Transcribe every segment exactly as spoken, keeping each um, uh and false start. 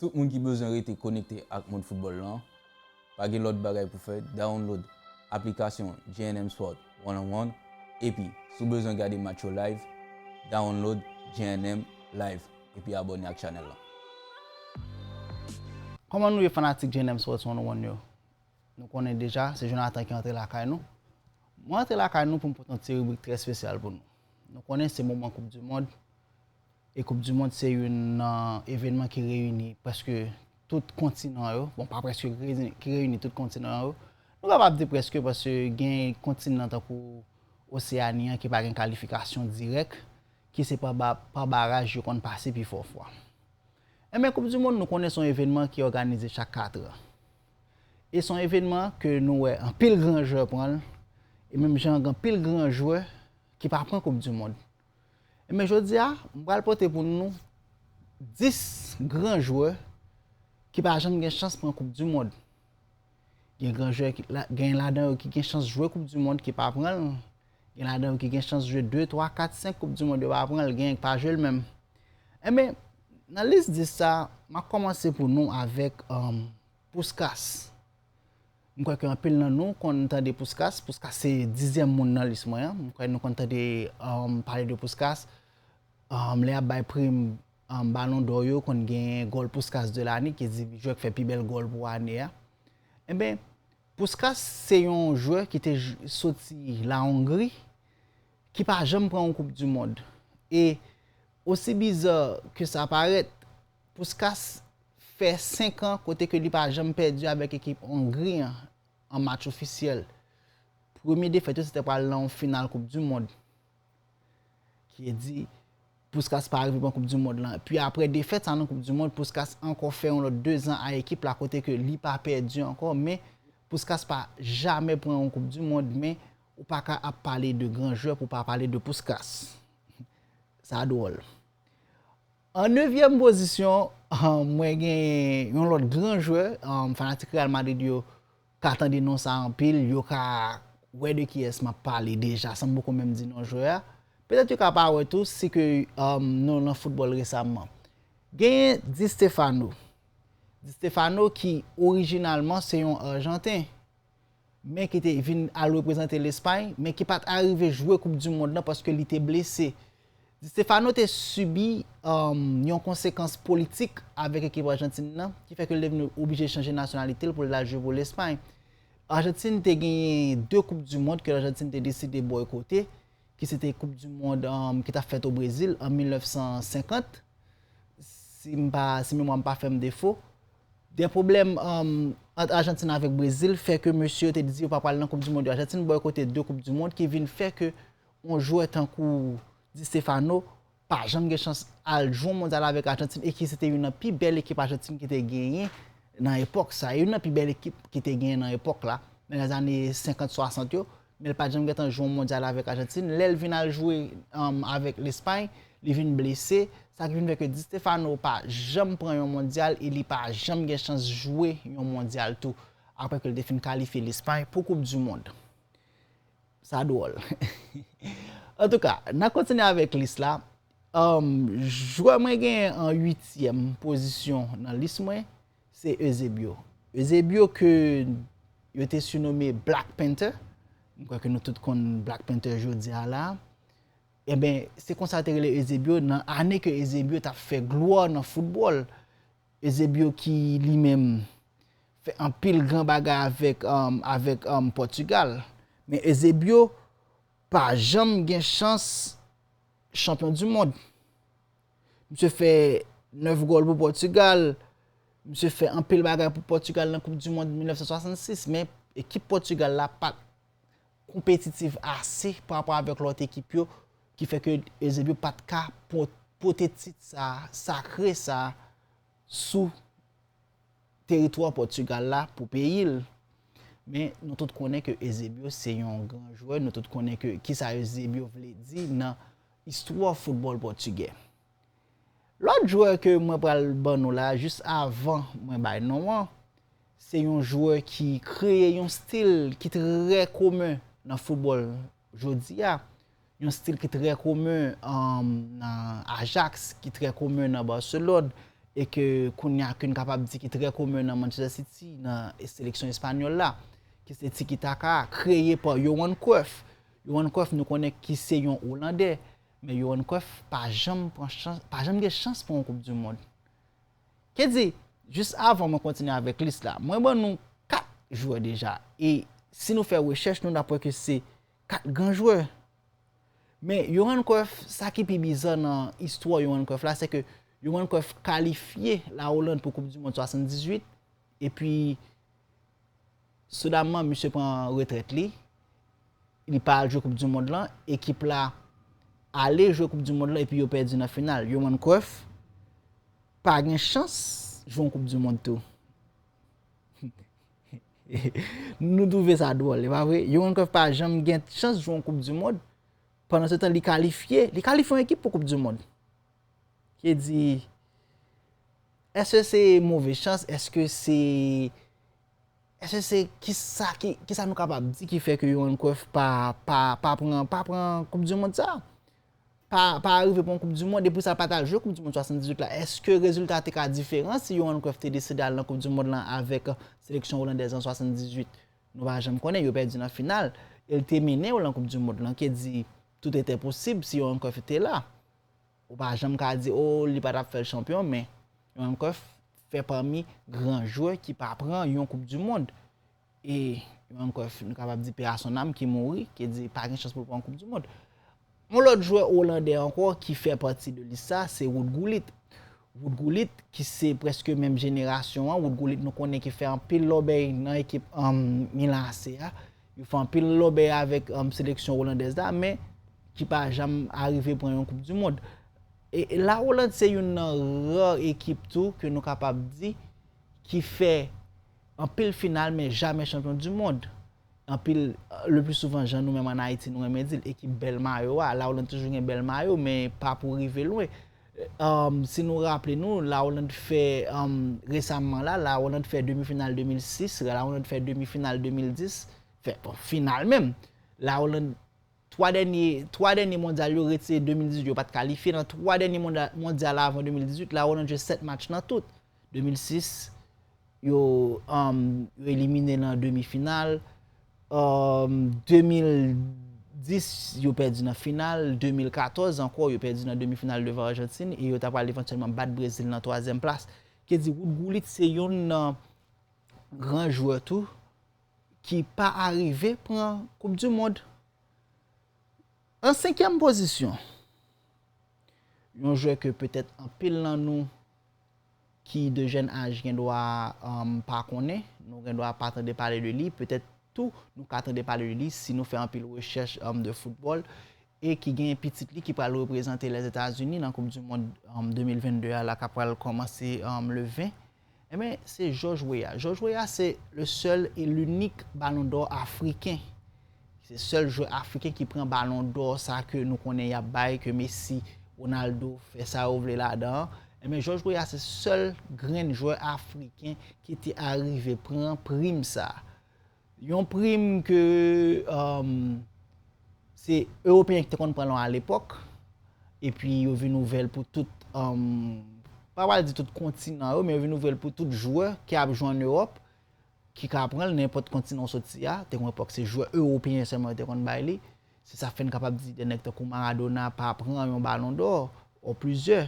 Tout moun ki bezwen rete konekte ak mond foutbòl lan, pa gen lòt bagay pou fè, download aplikasyon J N M Sport One on One, epi si w bezwen gade match yo live, download J N M Live, epi abòne ak chanèl lan. Kòman nou ye fanatik J N M Sports One on One yo? Nou konnen deja, se Jonathan ki antre lakay nou. Mwen antre lakay nou pou m pote yon ti ribrik trè espesyal pou nou. Nou konnen se moman Koup di Mond, e Koup di Mond se youn nan evenman ki reyini prèske tout kontinan yo, bon pa prèske, ki reyini tout kontinan yo. Nou kapab di prèske paske gen kontinan tankou Oseyani an ki pa gen kalifikasyon dirèk, ki se pa, pa baraj yo konn pase pifò fwa. Enben, Koup di Mond, nou konnen se yon evenman ki òganize chak kat an. E se yon evenman ke nou wè anpil gran jwè pran l, e menm jan gen anpil gran jwè ki pa pran Koup di Mond. Enben, jodi a, m pral pote pou nou dis gran jwè ki pa janm gen chans pran Koup di Mond. Gen gran jwè, gen ladan yo ki gen chans jwe Koup di Mond ki pa pran l. Gen ladan yo ki gen chans jwe de, twa, kat, senk Koup di Mond yo pa pran l, genyen ki pa jwe l menm. Enben, nan lis dis sa, m ap kòmanse pou nou avèk um, Puskas. M kwè ke anpil nan nou konn tande Puskas. Puskas se dizyèm moun nan lis mwen an. M kwè nou konn tande um, pale de Puskas. Um, lè y ap bay prim um, Balon dò yo, konn gen gòl Puskas de lane, ki di jwè k fè pi bèl gòl pou ane a. Enben, Puskas se yon jwè ki te soti La Hongrie, ki pa janm pran yon Koup di Mond. E osi biza ke sa parèt, Puskas fè senk an kote ke li pa janm pèdi avèk ekip Hongri an an match ofisyèl. Premye defèt yo se te pral nan yon final Koup di Mond. Ki e di, Puskas pa rive pran Koup di Mond lan. Pi apre defèt sa nan Koup di Mond, Puskas ankò fè yon lòt dezan a ekip la kote ke li pa pèdi ankò, men Puskas pa jamè pran yon Koup di Mond, men ou pa ka ap pale de gran jwè pou pa pale de Puskas. Sa dwòl. An nevyèm pozisyon, mwen gen yon lòt gran jwè, fanatik Real Madrid yo ka tande non sa anpil, yo ka wè de kiyès m ap pale deja, san m poko menm di non jwè a. Petèt yo ka pa wè tou, si ke um, nou nan foutbòl resaman. Genyen Di Stefano. Di Stefano ki orijinalman se yon Ajanten, men ki te vin al reprezante Lespay, men ki pa t arive jwe Koup di Mond lan paske li te blese. Di Stefano te sibi yon konsekans politik avèk ekip Ajantin nan, ki fè ke l te vin oblije chanje nasyonalite l pou l al jwe pou Lespay. Ajantin te genyen de Koup di Mond ke Ajantin te deside bòykote, ki se te Koup di Mond ki t ap fèt o Brezil an mil nèf san senkant, si m pa, si memwa m pa fè m defo. De pwoblèm ant Ajantin avèk Brezil fè ke mesye yo te di yo pa pral nan Koup di Mond yo. Ajantin bòykote de Koup di Mond ki vin fè ke yon jwè tankou Di Stefano pa janm gen chans al jwe yon mondyal avèk Ajantin e ki se te youn nan pi bèl ekip Ajantin ki te genyen nan epòk sa. Youn nan pi bèl ekip ki te genyen nan epòk la, nan lèzane senkant swasant yo, men l pa t janm gentan jwe yon mondyal avèk Ajantin. Lè l vin al jwe um, avèk Lespay, li vin blese, sa ki vin fè ke Di Stefano pa janm pran yon mondyal e li pa janm gen chans jwe yon mondyal tou, apre ke l te fin kalifye Lespay pou Koup di Mond. Sa dwòl. Antouka, n a kontinye avèk lis la. Um, jwè mwen genyen an uityèm pozisyon nan lis mwen, se Eusebio. Eusebio ke yo te sinome Black Panther. M kwè ke nou tout konn Black Panther jodi a la. Enben, se konsa yo te rele Eusebio nan ane ke Eusebio t ap fè glwa nan foutbòl. Eusebio ki li menm fè anpil gran bagay avèk um, avèk um, Pòtigal. Men Eusebio pa janm gen chans chanpyon di mond. Misye fè nèf gòl pou Pòtigal. Misye fè anpil bagay pou Pòtigal nan Koup di Mond mil nèf san swasannsis, men ekip Pòtigal la pa t konpetitif ase pa rapò avèk lòt ekip yo, ki fè ke Eusebio pa t ka pote tit sa, sakre sa, sou teritwa Pòtigal la pou peyi l. Men nou tout konnen ke Eusebio se yon gran jwè, nou tout konnen ke kisa Eusebio vle di nan istwa foutbòl pòtigè. Lòt jwè ke mwen pral ban nou la, jis avan mwen bay non an, se yon jwè ki kreye yon stil ki trè komen nan foutbòl jodi a. Yon stil ki trè komen um, nan Ajax, ki trè komen nan Barcelone, e ke kounye a ke n kapab di ki trè komen nan Manchester City, nan seleksyon espanyòl la, ki se tiki taka, kreye pa Johan Cruyff. Johan Cruyff, nou konnen ki se yon Olandè, men Johan Cruyff pa janm pran chans, pa janm gen chans pou yon Koup di Mond. Ki di, jis avan mwen kontinye avèk lis la, mwen ban nou kat jwè deja. E si nou fè rechèch, nou n ap wè ke se kat gran jwè. Men Johan Cruyff, sa ki pi biza nan istwa Johan Cruyff la, se ke Johan Cruyff kalifye la Oland pou Koup di Mond swasanndizuit, epi soudamman, misye pran retrèt li, li pa al jwe Koup di Mond lan, ekip la ale jwe Koup di Mond lan, epi yo pèdi nan final. Johan Cruyff pa gen chans jwe yon Koup di Mond tou. Nou twouve sa dwòl, e pa vre? Johan Cruyff pa janm gen chans jwe yon Koup di Mond. Pandan se tan, li kalifye, li kalifye yon ekip pou Koup di Mond. Ki di, èske se move chans? Èske se, èske se kisa, ki, kisa nou kapab di ki fè ke Johan Cruyff pa, pa, pa pran, pa pran Koup di Mond sa? Pa, pa rive pran Koup di Mond, epi sa pa t al jwe Koup di Mond swasanndizuit la. Èske rezilta te ka diferan si Johan Cruyff te deside al nan Koup di Mond lan avèk seleksyon olandèz an swasanndizuit? Nou pa janm konnen, yo pèdi nan final. E l te mennen yo lan Koup di Mond lan, ki di, tout était possible si Johan Cruyff te la. Ou pa janm ka di, o, li pa t ap fè l chanpyon, men Johan Cruyff fè pami gran jwè ki pa pran yon Koup di Mond. E Johan Cruyff, nou kapab di paix à son âme, ki mouri, ki di pa gen chans pou l pran Koup di Mond. Yon lòt jwè olandè ankò ki fè pati de lis sa, se Ruud Gullit. Ruud Gullit, ki se prèske menm jenerasyon an, Ruud Gullit nou konnen ki fè anpil lòbèy nan ekip um, Milan A C a. Yo fè anpil lòbèy avèk um, seleksyon olandèz la, men ki pa janm arive pran yon Koup di Mond. E, e la Oland se youn nan ra ekip tou ke nou kapab di ki fè anpil final, men jamè chanpyon di mond. Anpil, le pli souvan, jan nou menm ann Ayiti, nou renmen di l, ekip bèl mayo a. La Oland toujou gen bèl mayo, men pa pou rive lwen. Um, si nou raple nou, la Oland fè, um, resamman la, la Oland fè demi final de mil sis, la Oland fè demi final de mil dis, fè, bon, final menm. La Oland, twa dènye, twa dènye mondyal yo, rete de mil dizuit, yo pa t kalifye. Nan twa dènye monda-, mondyal avan de mil dizuit, la Oland jwe sèt match nan tout. De mil sis, yo, um, yo elimine nan demi final. Um, de mil dis, yo pèdi nan final. De mil katòz ankò, yo pèdi nan demi final devan Ajantin. E yo ta pral evantyèlman bat Brezil nan twazyèm plas. Ki di, Ruud Gullit se youn nan gran jwè tou ki pa arive pran Koup di Mond. An senkyèm pozisyon, yon jwè ke petèt anpil nan nou ki de jèn aj gen dwa, um, pa konnen, nou gen dwa pa tande pale de li, petèt tou nou ka tande pale de li si nou fè anpil rechèch, um, de foutbòl, e ki gen pitit li ki pral reprezante Lèzetazini nan Koup di Mond, um, de mil vennde a la, k ap pral kòmanse, um, le ven. Enben, se George Weah. George Weah se le seul et l'unique Ballon d'Or afriken. Se sèl jwè afriken ki pran Ballon d'Or sa ke nou konnen y ap bay, ke Messi, Ronaldo fè sa yo vle ladan an. Enben, George Weah se sèl grenn jwè afriken ki te arive pran prim sa. Yon prim ke, um, se Ewopeyen ki te konn pran l alepòk, epi yo vin ouvè l pou tout, um, pa pral di tout kontinan yo, men yo vin ouvè l pou tout jwè ki ap jwe ann Ewòp, ki ka pran l, nenpòt kontinan w soti a. Te gen yon epòk se jwè ewopeyen sèlman yo te konn bay li. Se sa k fè n kapab di de nèg tankou Maradona pa pran yon Ballon d'Or, o plizyè.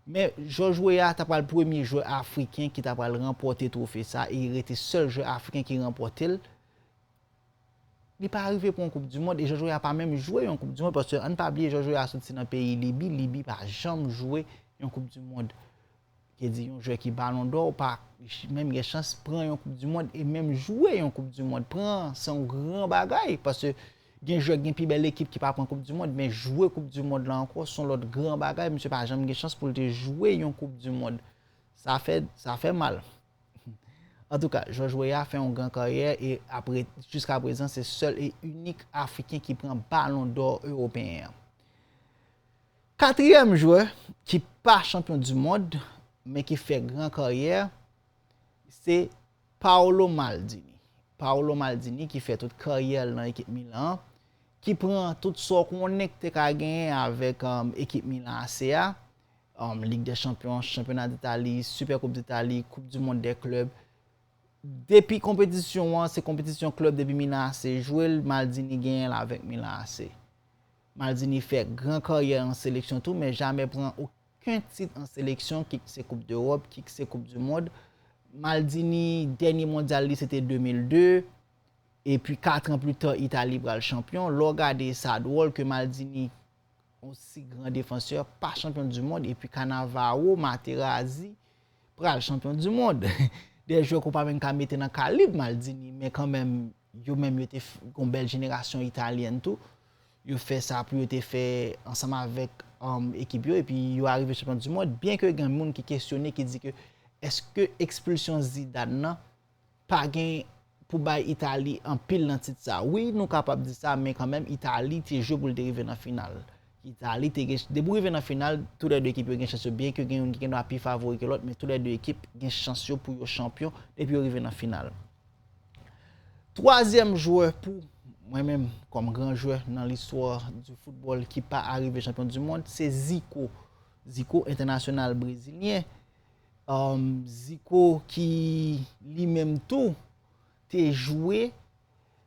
Men George Weah ta pral premye jwè afriken ki ta pral ranpòte twofe sa, e rete sèl jwè afriken ki ranpòte l. Li pa rive pran yon Koup di Mond, e George Weah pa menm jwe yon Koup di Mond, paske ann pa bliye George Weah soti nan peyi Libi, Libi pa janm jwe yon Koup di Mond. Ki di yon jwè ki Ballon d'Or pa menm gen chans pran yon Koup di Mond e menm jwe yon Koup di Mond. Pran, se yon gran bagay, paske gen jwè, gen pi bèl ekip ki pa pran Koup di Mond, men jwe Koup di Mond la ankò, se yon lòt gran bagay. Misye pa janm gen chans pou l te jwe yon Koup di Mond. Sa fè, sa fè mal. Antouka, George Weah fè yon gran karyè e apre, jiska prezan, se sèl e inik Afriken ki pran Ballon d'Or ewopeyen an. Katriyèm jwè ki pa chanpyon di mond, men ki fè gran karyè, se Paolo Maldini. Paolo Maldini ki fè tout karyè l nan ekip Milan an, ki pran tout sa w konnen k te ka genyen avèk, um, ekip Milan A C a, um, Ligue des Champions, Championnat d'Italie, Super Coupe d'Italie, Coupe du Monde des clubs. Depi konpetisyon an, se konpetisyon klèb depi Milan A C jwe l, Maldini genyen l avèk Milan A C. Maldini fè gran karyè an seleksyon tou, men jamè pran okenn tit an seleksyon, kit se Koup Dewòp, kit se Koup di Mond. Maldini, dènye mondyal li, se te de mil de, epi kat an pli ta, Itali pral chanpyon. Lè w gade sa dwòl ke Maldini, yon si gran defansè, pa chanpyon di mond, epi Cannavaro, Materazzi, pral chanpyon di mond. De jwè ke w pa menm ka mete nan kalib Maldini, men kanmenm, yo menm yo te f- yon bèl jenerasyon italyèn tou. Yo fè sa pou yo te fè ansanm avèk um, ekip yo, epi yo arive chanpyon di mond. Byen ke gen moun ki kesyone, ki di ke èske ekspilsyon Zidane nan pa gen pou bay Itali anpil nan tit sa? Wi, nou kapab di sa, men kanmenm Itali te jwe pou l te rive nan final. Itali te gen, depi w rive nan final, tou lè de ekip yo gen chans yo, byen ke gen youn ki gen dwa pi favori ke lòt, men tou lè de ekip gen chans yo pou yo chanpyon depi yo rive nan final. Twazyèm jwè pou mwen menm, kòm gran jwè nan listwa di foutbòl ki pa arive chanpyon di mond, se Zico. Zico, entènasyonal brezilyen. Um, Zico ki li menm tou te jwe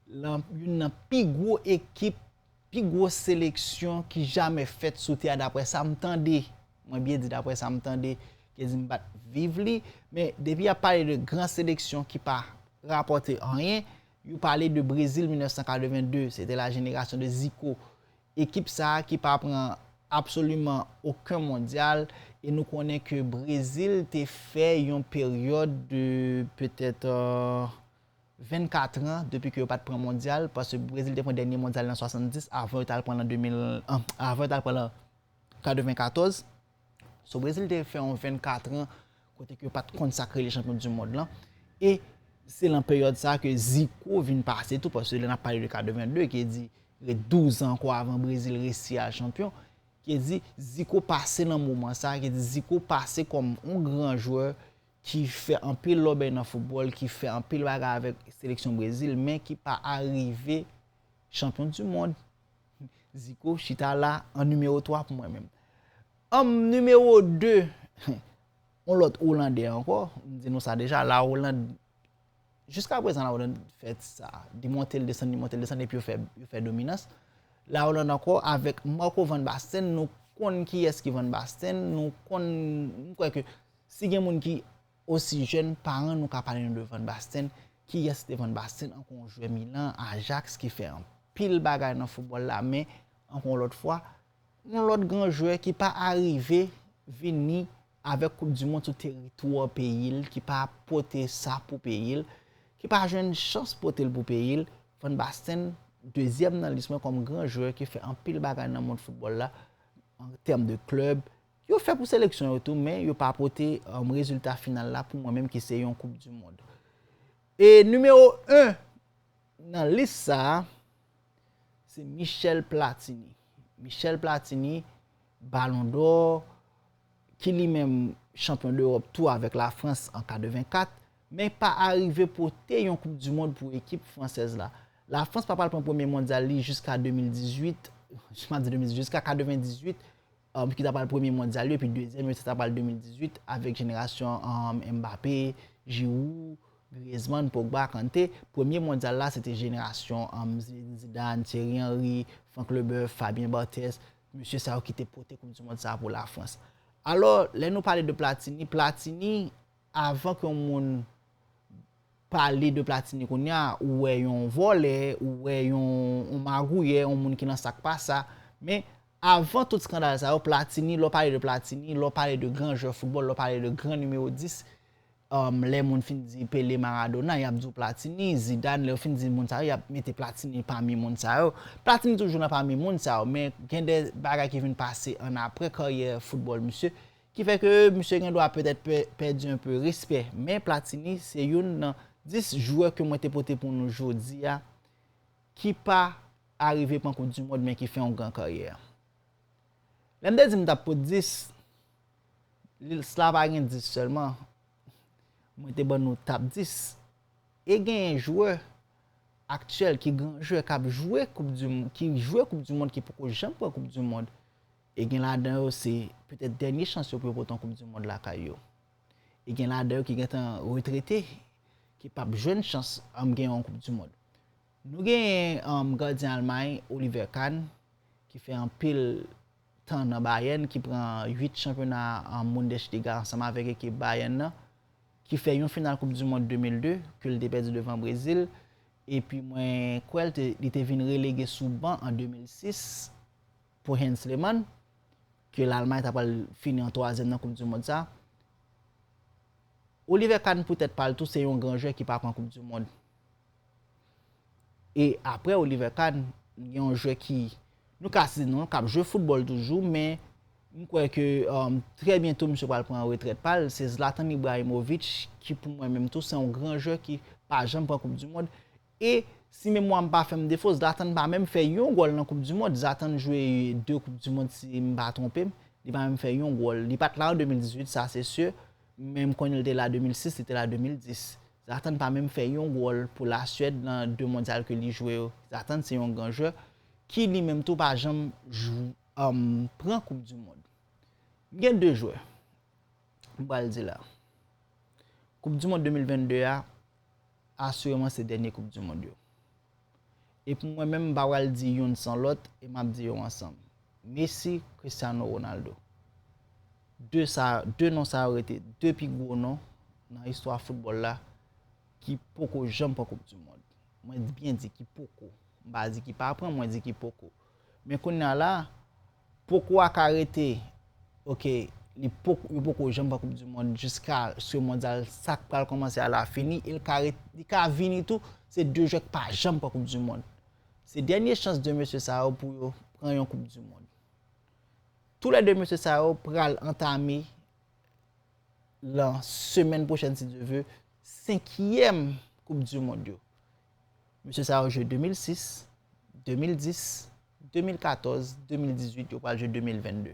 lan youn nan pi gwo ekip, pi gwo seleksyon ki jamè fèt sou tè a, daprè sa m tande. Mwen byen di daprè sa m tande, ke di m pa t viv li. Men depi y ap pale de gran seleksyon ki pa rapòte anyen, yo pale de Brezil mil nèf san katreven de. Se te la jenerasyon de Zico. Ekip sa a ki pa pran absoliman okenn mondyal, e nou konnen ke Brezil te fè yon peryòd de petèt, euh, vennkat an depi ke yo pa t pran mondyal, paske Brezil te pran dènye mondyal nan swasanndis, avan yo t al pran l an de mil, an, avan yo t al pran l an katrevenkatòz. So, Brezil te fè yon vennkat an kote ke yo pa t konn sa k rele chanpyon di mond lan. E se lan peryòd sa a ke Zico vin pase tou, paske lè n ap pale de katreven de, ki di ret douz an ankò avan Brezil resi al chanpyon, ki di Zico pase nan moman sa a, ki di Zico pase kòm yon gran jwè ki fè anpil lòbèy nan foutbòl, ki fè anpil bagay avèk seleksyon Brezil, men ki pa arive chanpyon di mond. Zico chita la an nimewo twa pou mwen menm. An nimewo de, yon lòt Olandè ankò, m di nou sa deja, la Oland, jiska prezan la Oland fè sa, li monte, l desann, li monte, l desann, epi yo fè, yo fè dominans. La Oland ankò, avèk Marco van Basten, nou konn kiyès ki Van Basten, nou konn, m kwè ke si gen moun ki osi jèn, paran nou ka pale nou de Van Basten. Kiyès te Van Basten? Ankò yon jwè Milan, Ajax, ki fè anpil bagay nan foutbòl la, men ankò yon lòt fwa, yon lòt gran jwè ki pa arive vini avèk Koup di Mond sou teritwa peyi l, ki pa pote sa pou peyi l, ki pa jwenn chans pote l pou peyi l. Van Basten, dezyèm nan lis mwen kòm gran jwè ki fè anpil bagay nan mond foutbòl la, an tèm de klèb. Yo fè pou seleksyon yo tou, men yo pa pote, um, rezilta final la pou mwen menm ki se yon Koup di Mond. E nimewo en nan lis sa a, se Michel Platini. Michel Platini, Balon dò, ki li menm chanpyon dewòp tou avèk Lafrans an katrevenkat, men pa arive pote yon Koup di Mond pou ekip fransèz la. Lafrans pa pral pran premye mondyal li jiska de mil dizuit, m ap di de mil dizuit, jiska katrevendizuit, um, ki ta pral premye mondyal yo, epi dezyèm yo, se ta pral de mil dizuit, avèk jenerasyon, um, Mbappé, Giroud, Griezmann, Pogba, Kanté. Premye mondyal la, se te jenerasyon, um, Zinedine Zidane, Thierry Henry, Franck Leboeuf, Fabien Barthez, mesye sa yo ki te pote Koup di Mond sa a pou Lafrans. Alò, lè nou pale de Platini, Platini, avan ke yon moun pale de Platini kounye a, ou wè yon vòlè, ou wè yon, yon magouyè, yon moun ki nan sa k pa sa. Men, avan tout eskandal sa yo, Platini, lè w pale de Platini, lè w pale de gran jwè foutbòl, lè w pale de gran nimewo dis, um, lè moun fin di Pele, Maradona, y ap di w Platini, Zidane, lè yo fin di moun sa yo, y ap mete Platini pami moun sa yo. Platini toujou nan pami moun sa yo, men gen de bagay ki vin pase annapre karyè foutbòl misye, ki fè ke misye gen dwa petèt pè- pèdi enpe respè. Men Platini se youn nan dis jwè ke mwen te pote pou nou jodi a, ki pa arive pran Koup di Mond, men ki fè yon gran karyè. Lè m te di m t ap pot dis, lis la pa gen dis sèlman. Mwen te ban nou top dis. E genyen jwè aktyèl ki gran jwè k ap jwe Koup di Mond, ki jwe Koup di Mond, ki poko janm pran Koup di Mond, E gen ladan yo, se petèt dènye chans yo pou yo pote yon Koup di Mond lakay yo. E gen ladan yo ki gentan retrete, ki p ap jwenn chans, um, gen yon Koup di Mond. Nou genyen, um, gadyen Almay, Oliver Kahn, ki fè anpil tan nan Bayern, ki pran uit chanpyona, um, Bundesliga ansanm avèk ekip Bayern nan, ki fè yon final Koup di Mond de mil de, ke l te pèdi devan Brezil. Epi mwen kwè l te, li te vin relege sou ban an de mil sis pou Jens Lehmann, ke Lalmay ta pral fini an twazyèm nan Koup di Mond sa. Oliver Kahn, pou tèt pa l tou, se yon gran jwè ki pa pran Koup di Mond. E apre Oliver Kahn, gen yon jwè ki, nou ka site non l, k ap jwe foutbòl toujou, men m kwè ke, um, trè byento misye pral pran retrèt pa l, se Zlatan Ibrahimovic, ki pou mwen menm tou, se yon gran jwè ki pa janm pran Koup di Mond. E si memwa m pa fè m defo, Zlatan pa menm fè yon gòl nan Koup di Mond. Zlatan jwe de Koup di Mond, si m pa twonpe m. Li pa menm fè yon gòl. Li pa t la an de mil dizuit, sa se si. Men m konnen l te la de mil sis, li te la de mil dis. Zlatan pa menm fè yon gòl pou Laswèd nan de mondyal ke li jwe yo. Zlatan se yon gran jwè ki li menm tou pa janm jwe, um, pran Koup di Mond. M gen de jwè. M pral di la. Koup di Mond de mil vennde a, asireman se dènye Koup di Mond yo. E pou mwen menm, m pa pral di youn san lòt, e m ap di yo ansanm. Messi, Cristiano Ronaldo. De sa, de non sa yo rete de pi gwo non nan istwa foutbòl la ki poko janm pran Koup di Mond. Mwen byen di ki poko. M pa di ki pa pran, mwen di ki poko. Men kounye a la, poko a ka rete, oke, li poko, yo poko janm pran Koup di Mond jiska se mondyal sa k pral kòmanse a la fini, e l ka ret-, li ka vini tou, se de jwè k pa janm pran Koup di Mond. Se dènye chans de mesye sa yo pou yo pran yon Koup di Mond. Toulède mesye sa yo pral antame lan semèn pwochèn, si Dye vle, senkyèm Koup di Mond yo. Mesye sa yo jwe de mil sis, de mil dis, de mil katòz, de mil dizuit, yo pral jwe de mil vennde.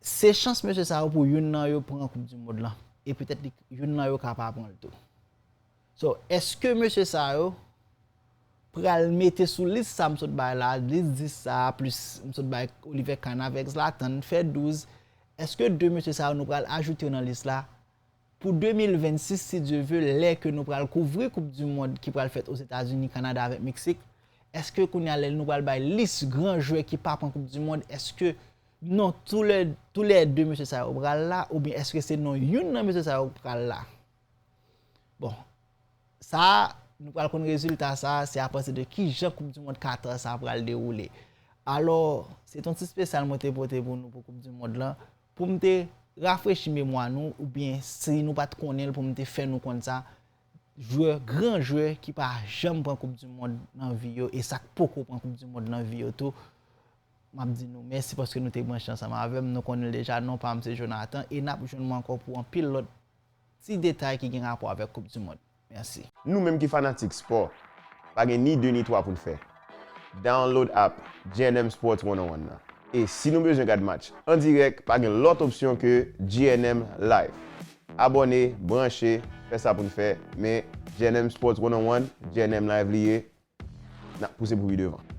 Se chans mesye sa yo pou youn nan yo pran Koup di Mond lan. E petèt li, youn nan yo ka pa pran l tou. So, èske mesye sa yo pral mete sou lis sa m sot bay la, lis dis sa a, plis m sot bay Oliver Kahn avèk Zlatan, fè douz, èske de mesye sa yo nou pral ajoute yo nan lis la pou de mil vennsis, si Dye vle, lè ke nou pral kouvri Koup di Mond ki pral fèt Ozetazini, Kanada avèk Meksik? Èske kounye a lè nou pral bay lis gran jwè ki pa pran Koup di Mond, èske non toulè, toulède mesye sa yo pral la, oubyen èske se non youn nan mesye sa yo pral la? Bon, sa, nou pral konn rezilta sa, se apati de kijan Koup di Mond Katar sa pral dewoule. Alò, se t yon ti espesyal mwen te pote pou nou pou Koup di Mond lan, pou m te rafrechi memwa nou, oubyen si nou pa t konnen l, pou m te fè nou konn sa, jwè, gran jwè ki pa janm pran Koup di Mond nan vi yo, e sa k poko pran Koup di Mond nan vi yo tou, m ap di nou mèsi paske nou te branche ansanm avè m. Nou konnen l deja, non pa m se Jonathan, e n ap jwenn mwen ankò pou anpil lòt ti detay ki gen rapò avèk Koup di Mond. Mèsi. Nou menm ki fanatik spò, pa gen ni de ni twa pou n fè. Download app G N M Sports one oh one nan. E si nou bezwen gad match an dirèk, pa gen lòt opsyon ke G N M Live. Abòne, branche, fè sa pou n fè, men G N M Sports one oh one, G N M Live li ye, n ap pouse pou pi devan.